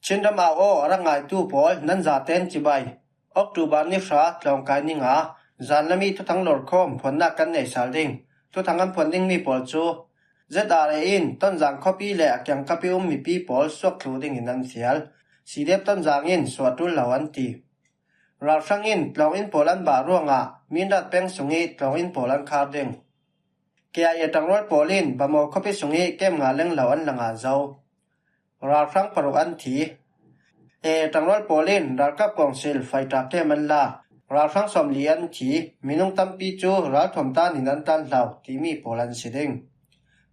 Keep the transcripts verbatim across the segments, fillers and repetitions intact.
Chinram au aw a rak ngaitu pawl nan zaten cibai. October ni hra tlawngkai ni nga, zanlami thuthang lorkhawm phuannak kan nei sal ding. Thuthang an phuan dingmi pawl cu Z R A in Tonzang khuapi le a kiangkap i um mipi pawl suak thluh dingin an fial. C D F Tonzang in suah ṭul lo an ti. Ralhrang in tlawnginn pawl an bah ruangah Mindat peng sung i tlawnginn pawl an khar ding. K I A ṭangrual pawl in Bamaw khuapi sung i kem nga leng lo an la nga zo. Ralhrang paruk an thi. A ṭangrual pawl in ralkap kawngsil faita kem an la. Ralhrang sawmli an thi. Minung tampi cu ralthuam tan in an tlan hlo timi pawl an si ding.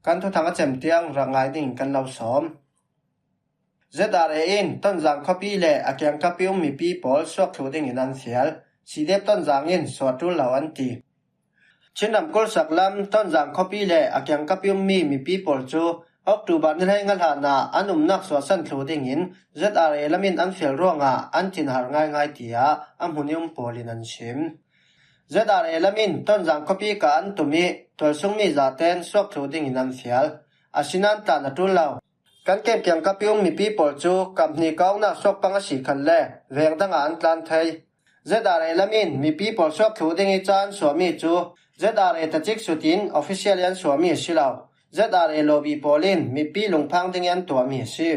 Kan thuthang a cem tiang rak ngai dingin kan lo sawm. Z R A in Tonzang khuapi le a kiangkap i um mipi pawl suak thluh dingin an fial. C D F Tonzang in suah ṭul lo an ti. Chin ramkulh sak lam Tonzang khuapi le a kiangkap i ummi mipi pawl cu October ni hleinga hlanah an umnak suahsan thluh dingin Z R A lam in an fial ruangah an thinhar ngaingai, tiah a hmun i um pawl in an chim. Z R A lam in Tonzang khuapi kah an tum i tualsungmi zaten suak thluh dingin an fial. Asinain tlan a ṭul lo. Kan kem kiangkap i um mipi pawl cu kamhni kawknak suak pang a si khan le veng dangah an tlan thei. Z R A lam in mipi pawl suak thluh ding i ca an suahmi cu Z R A tacik sut in official i an suahmi a si lo. Z R A lobby pawl in mipi lungphang ding i an tuahmi a si.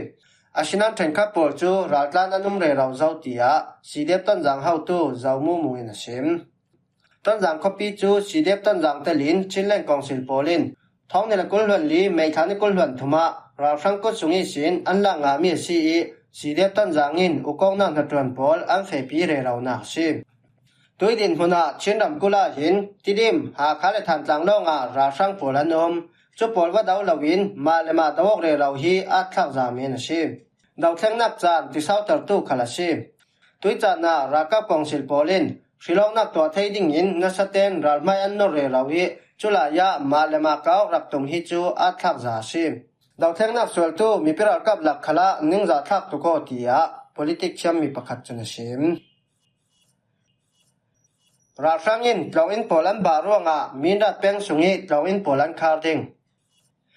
Asinain ṭhenkhat pawl cu raltlan an um rero zo, tiah C D F Tonzang hotu Zo Mu Mu in a sim. Tonzang khuapi cu C D F Tonzang telin Chinland Council pawl in thawng hnih le kul hluan li May thla ni kul hluan thum ah ralhrang kut sung ihsin an lak ngahmi a si i, C D F Tonzang in ukawknak hnaṭuan pawl an fehpi reronak a si. Tui dinhmun ah Chin ramkulh ah hin Tidim, Hakha le Thantlang lawngah ralhrang pawl an um. Cu pawl va do loin mah le mah do awk rero hi aatthlak za men a si. Dothlengnak caan tisautertu khal a si. Tui caan ah ralkap kawngsil pawl in hrilawknak tuah thei dingin nasaten ralhmai an nor rero i, culai ah mah le mah kau rak tum hi cu aatthlak za a si. Dothlengnak sualtu mipi ralkap lak khalah ningzah thlak tuk aw, tiah politik thiammi pakhat cun a sim. Ralhrang in tlawnginn pawl an bah ruangah Mindat peng sung i tlawnginn pawl an khar ding.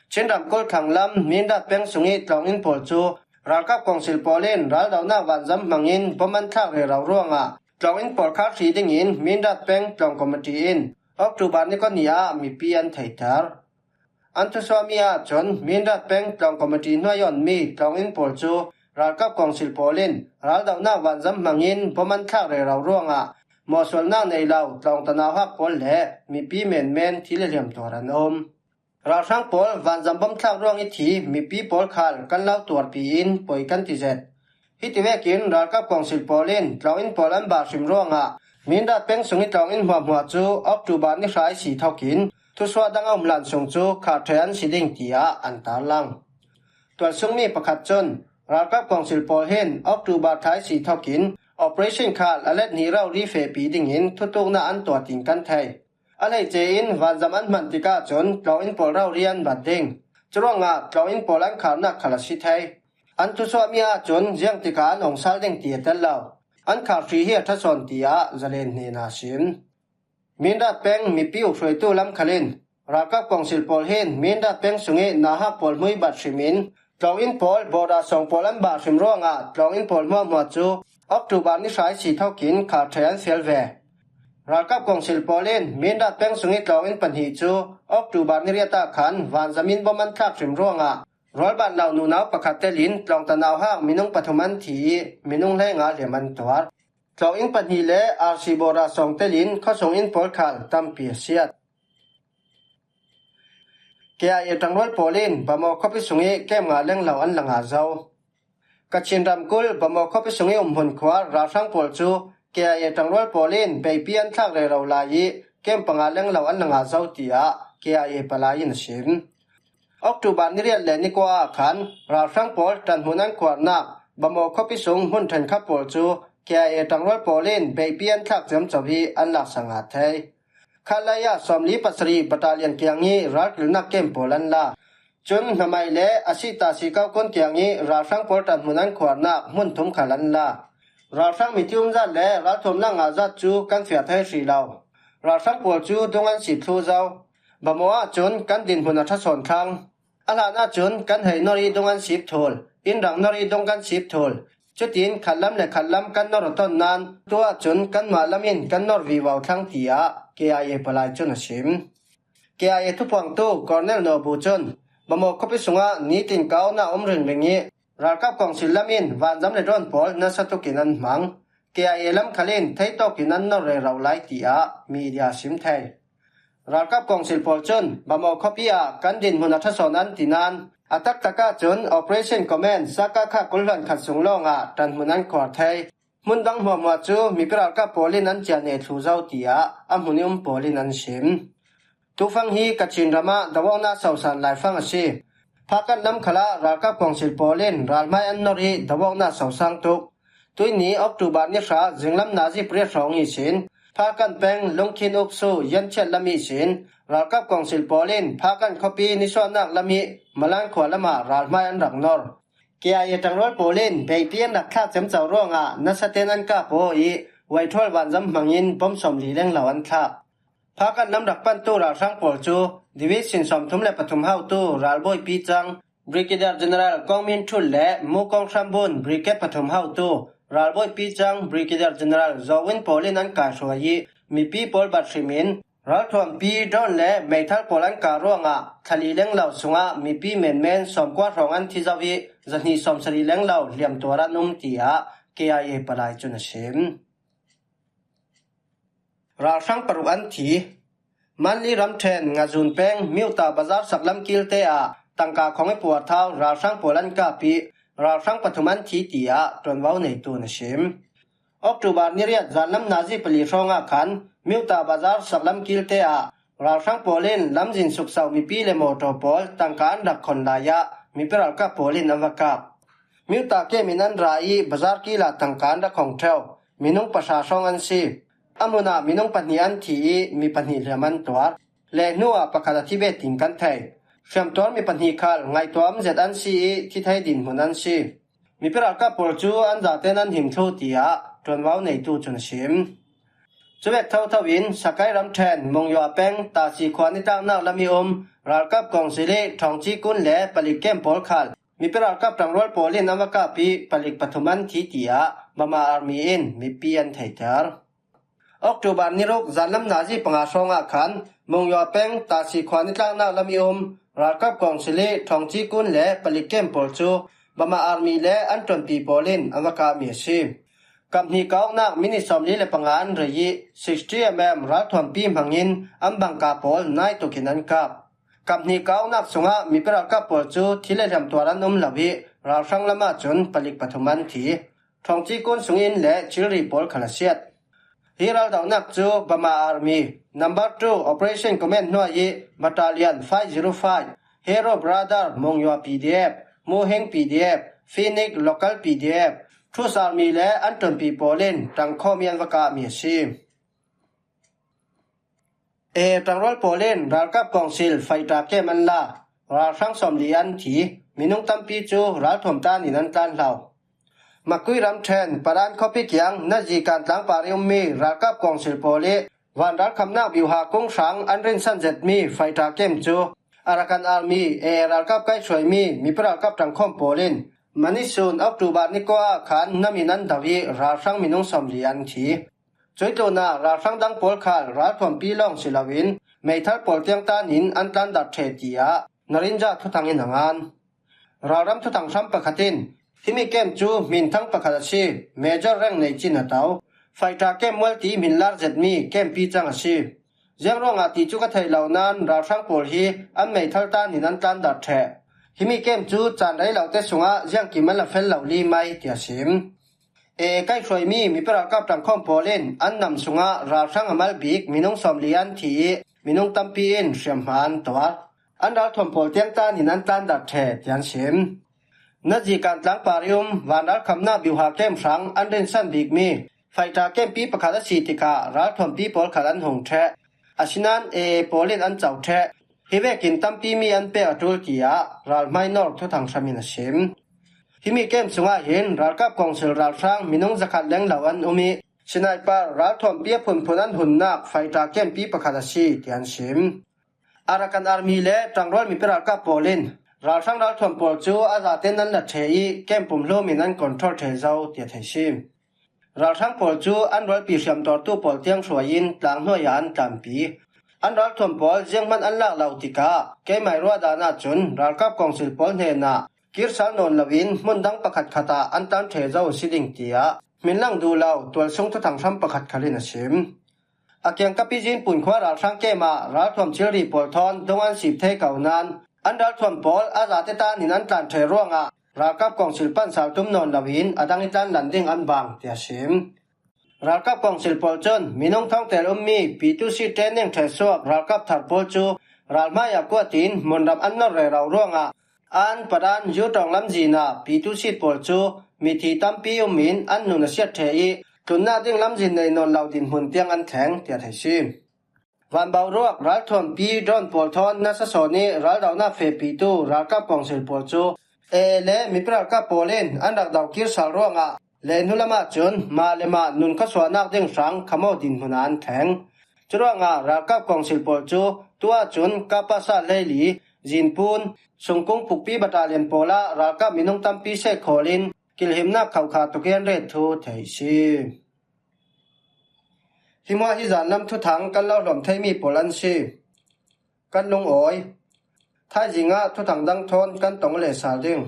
Chin ramkulh thlang lam Mindat peng sung i tlawnginn pawl cu ralkap kawngsil pawl in raldohnak vanzam hmangin bom an thlak rero ruangah tlawnginn pawl khar hrih dingin Mindat peng tlawng committee in October ni kua ni ah mipi an theihter. An thusuahmi ahcun Mindat peng tlawng committee hnuai onmi tlawnginn pawl cu ralkap kawngsil pawl in raldohnak vanzam hmangin bom an thlak rero ruangah mawhsualnak nei lo tlawng tanau hak pawl le mipi menmen thi le hliam tuar an um. Ralhrang pawl vanzam bom thlak ruang i thi mipi pawl khal kan lo tuarpi in poi kan ti zet. Hiti vekin ralkap kawngsil pawl in tlawnginn pawl an bah hrim ruangah Mindat peng sung i tlawnginn hmuahhmuah cu October ni hra i si thokin thusuah dang a um hlan sung cu khar ṭheh an si ding, tiah an tarlang. Tualsungmi pakhat cun ralkap kawngsil pawl hin October thla i si thokin operation khal a let hnih rori fehpi dingin thutuknak an tuah tiin kan thei. A hleice in vanzam an hman tikah cun tlawnginn pawl rori an bat ding. Curuangah tlawnginn pawl an kharnak khal a si thei. An thusuahmi ahcun ziang tikah an ong sal ding ti a tel lo. An khar hrih hi a ṭha sawn, tiah Zalen hnen a sim. Mindat peng mipi ukhruaitu lam khal in ralkap kawngsil pawl hin Mindat peng sung i nauhak pawl hmui bat hrim in tlawnginn pawl border sawng pawl an bah hrim ruangah tlawnginn pawl hmuahhmuah cu October ni hra i si thokin khar ṭheh an fial ve. Ralkap kawngsil pawl in Mindat peng sung i tlawnginn pahnih cu October ni riat ah khan vanzam in bom an thlak hrim ruangah rualban lo nunau pakhat telin tlawng tanau hak minung pathum an thi i minung hleinga hliam an tuar. Tlawnginn pahnih le R C border sawng telin khuasung inn pawl khal tampi a siat. K I A ṭangrual pawl in Bamaw khuapi sung i kem nga leng lo an la nga zo. Kachin ramkulh Bamaw khuapi sung i umhmun khua ralhrang pawl cu K I A ṭangrual pawl in beipi an thlak rero lai i kem panga leng lo an la nga zo, tiah K I A palai in a sim. October ni riat le ni kua ah khan ralhrang pawl ṭanhmun an khuarnak Bamaw khuapi sung hmun ṭhenkhat pawl cu K I A ṭangrual pawl in beipi an thlak ciamco i an laksak nga thei. Khatlei ah sawmli pasarih battalion kiang i ralkilnak kem pawl an la. Cun Hnamai le a sihta si kaukun kiang i ralhrang pawl ṭanhmun an khuarnak hmun thum khal an la. Ralhrang mithi umzat le ralthuamnak ngahzat cu kan fiah thei hrih lo. Ralhrang pawl cu dung an sip thlu zo. Bamaw ahcun kan dinhmun a ṭha sawn thlang. A hlan ahcun kan hei nor i dung an sip thul. in rang nawr i dong kan sip thul. Cutin khat lam le khat lam kan nawr a ton nan, tu ahcun kanmah lam in kan nawr vivo thlang, tiah K I A palai cun a sim. K I A thupuangtu Colonel Nobu cun Bamaw khuapi sungah nitin ka awknak a um ringring i ralkap kawngsil lam in vanzam le drone pawl nasa tukin an hmang. K I A lam khal in theitawk in an nawr rero lai, tiah media a sim thei. Ralkap kawngsil pawl cun Bamaw khuapi ah kan dinhmun a ṭha sawn an ti nan, a taktak ahcun Operation Command Sakakha kul hluan khat sung lawngah ṭanhmun an khuar thei. Hmun dang hmuahhmuah cu mipi ralkap pawl in an ciah neh thlu zo, tiah a hmun i um pawl in an sim. Tufang hi Kachin ram ah do awknak sosan laifang a si. Phakan lam khal ah ralkap kawngsil pawl in ralhmai an nawr i do awknak sosang tuk. Tuihni October ni hra zinglam nazi pariat hrawng ihsin Phakan peng Lungkhin Uksu Yanchiat lam ihsin ralkap kawngsil pawl in Phakan khuapi nisuahnak lam i Malan khua lam ah ralhmai an rak nawr. K I A ṭangrual pawl in beipi an rak thlak ciamco ruangah nasa ten an kap aw i Waithual vanzam hmangin bom sawmli lenglo an thlak. Phakan lam rak pantu ralhrang pawl cu Division sawmthum le pathum hotu ralbawipi cang Brigadier General Kong Min Thut le Mu Kong Hram Bun Brigade pathum hotu ralbawipi cang Brigadier General Zaw Win pawl in an kaihruai i mipi pawl bat hrim in ralthuampi drone le meithal pawl an kah ruangah thla li lenglo sungah mipi menmen sawmkua hrawng an thi zo i zahnih sawmsarih lenglo hliamtuar an um, tiah K I A palai cun a sim. Ralhrang paruk an thi. Manli ramṭhen Ngazun peng Miuta Bazar saklam kilte ah tangka khawng i puarthau ralhrang pawl an kap i ralhrang pathum an thi, tiah ṭuanvo neitu in a sim. October ni riat zanlam nazi pali hrawngah khan Miuta Bazar saklam kilte ah ralhrang pawl in lamzin sukso mipi le mawṭaw pawl tangka an rak khon lai ah mipi ralkap pawl in an va kap. Miuta kem in an ra i bazar kil ah tangka an rak hong ṭheu. Minung pahra hrawng an si. A hmun ah minung pahnih an thi i mi pahnih hliam an tuar. Le hnu ah pakhat a thi ve tin kan thei. Hriamtuar mi pahnih khal ngaihtuah zet an si i thi thei dinhmun an si. Mipi ralkap pawl cu an zaten an him thlu, tiah ṭuanvo neitu cun a sim. Cuvek thotho in Sakai ramṭhen Mongyaw peng Tasi khua nitlaknak lam i um ralkap kawngsil i Thawngci kun le palik kem pawl khal mipi ralkap ṭangrual pawl in an va kap i palik pathum an thi, tiah Mama Army in mipi an theihter. October ni ruk zanlam nazi panga hrawngah khan Mongyaw peng Tasi khua nitlaknak lam i um ralkap kawngsil i Thawngci kun le palik kem pawl cu Mama Army le an ṭuanpi pawl in an va kapmi a si. Kaphnih ka awknak minit sawmli le panga an rei i sixty M M ralthuampi hmangin an bangka pawl nai tukin an kap. Kaphnih ka awknak sungah mipi ralkap pawl cu thi le hliamtuar an um lo i ralhrang lam ahcun palik pathum an thi. Thawngci kun sungin le thilri pawl khal a siat. Hi raldohnak cu Burma Army number two Operation Command hnuai i Battalion five zero five, Hero Brother Mongyaw P D F, Muheng P D F, Phoenix Local P D F, Truth Army le an ṭuanpi pawl in ṭangkhawm i an va kahmi a si. Ee, ṭangrual pawl in ralkap kawngsil faita kem an la. Ralhrang sawmli an thi. Minung tampi cu ralthuam tan in an tlan hlo. Makui ramṭhen Paran khuapi kiang nazi kan tlang par i ummi ralkap kawngsil pawl i vanralkhamnak biuha kung hrang an rinsan zetmi faita kem cu Arakan Army, ee, ralkap kaihhruaimi mipi ralkap ṭangkhawm pawl in Manisun October ni kua ah khan nam in an do i ralhrang minung sawmli an thi. Cuih tlunah ralhrang dang pawl khal ralthuampi lawng si loin meithal pawl tiang tan in an tlandat ṭheh, tiah Narinja thuthang in a ngan. Ralram thuthang hram pakhat in himi kem cu hminthang pakhat a si, Major rank nei cin a to. Faita kem mual ti hminlar zetmi kempi cang a si. Ziang ruangah ti cu ka theih lo nan ralhrang pawl hi an meithal tan in an tlandat ṭheh. Himi kem cu caan rei lo te sungah ziangkim an la fel lo li mai, tiah sim. Ee, kaihhruaimi mipi ralkap ṭangkhawm pawl in an nam sungah ralhrang a mal bik minung sawmli an thi i minung tampi in hriamhma an tuar. An ralthuam pawl tiang tan in an tlandat ṭheh, tiah an sim. Nazi kan tlang par i um vanralkhamnak biuha kem hrang an rinsan bikmi faita kempi pakhat a si tikah ralthuampi pawl khal an hung ṭheh. Asinain ee pawl in an co ṭheh. Hi vekin tampi mi an pek a ṭul, tiah ralhmai nawr thuthang hram in a sim. Himi kem sungah hin ralkap kawngsil ralhrang minung zakhat lenglo an um i sniper ralthuampi a phunphun an hunnak faita kempi pakhat a si, tiah an sim. Arakan Army le ṭangrual mipi ralkap pawl in Ralhrang ralthuam pawl cu a zaten an la ṭheh i, kem pumhlum in an control ṭheh zo, tiah thei si. Ralhrang pawl cu an rualpi hriamtawrtu pawl tiang hruai in tlang hnuaiah an tlanpi. An ralthuam pawl zianghman an lak lo tikah keimai ruahdan ahcun ralkap kawngsil pawl hnenah kir sal nawn loin hmun dang pakhat khatah an tlan ṭheh zo a si ding, tiah hminlang duh lo tualsung thuthang hram pakhat khal in a sim. A kiangkap i Zinpun khua ralhrang kem ah ralthuam thilri pawl thawn dong an sip thei ko nain an ralthuam pawl a zate tan in an tlan ṭheh ruangah ralkap kawngsil pansal tum nawn loin a dang i tlan lan ding an bang, tiah sim. Ralkap kawngsil pawl cun minung thawngtel ummi P two C training ṭheh suak ralkap thar pawl cu ralhmai ah kuat in hmunram an nor rero ruangah an Padan U Tawng lamzin ah P two C pawl cu mithi tampi um in an nun a siat ṭheh i, tlunnak ding lamzin nei nawn lo dinhmun tiang an thleng, tiah thei si. Vanboruak ralthuampi drone pawl thawn nasa sawn i raldonak fehpitu ralkap kawngsil pawl cu A A le mipi ralkap pawl in an rak do kir sal ruangah le hnu lamah cun mah le mah nun khuasuahnak ding hrang khamo dinhmun ah an thleng. Curuangah ralkap kawngsil pawl cu tuah cun Kapasa hleili, Zinpun, Sungkung Pukpi Battalion pawl ah ralkap minung tampi sehkhawl in kilhimnak khokha tuk i an ret thu theih si. Hi hmuah hi zanlam thuthang kan lo hlawm theimi pawl an si. Kan lungawi. Thaizing ah thuthang dang thawn kan tong le sal ding.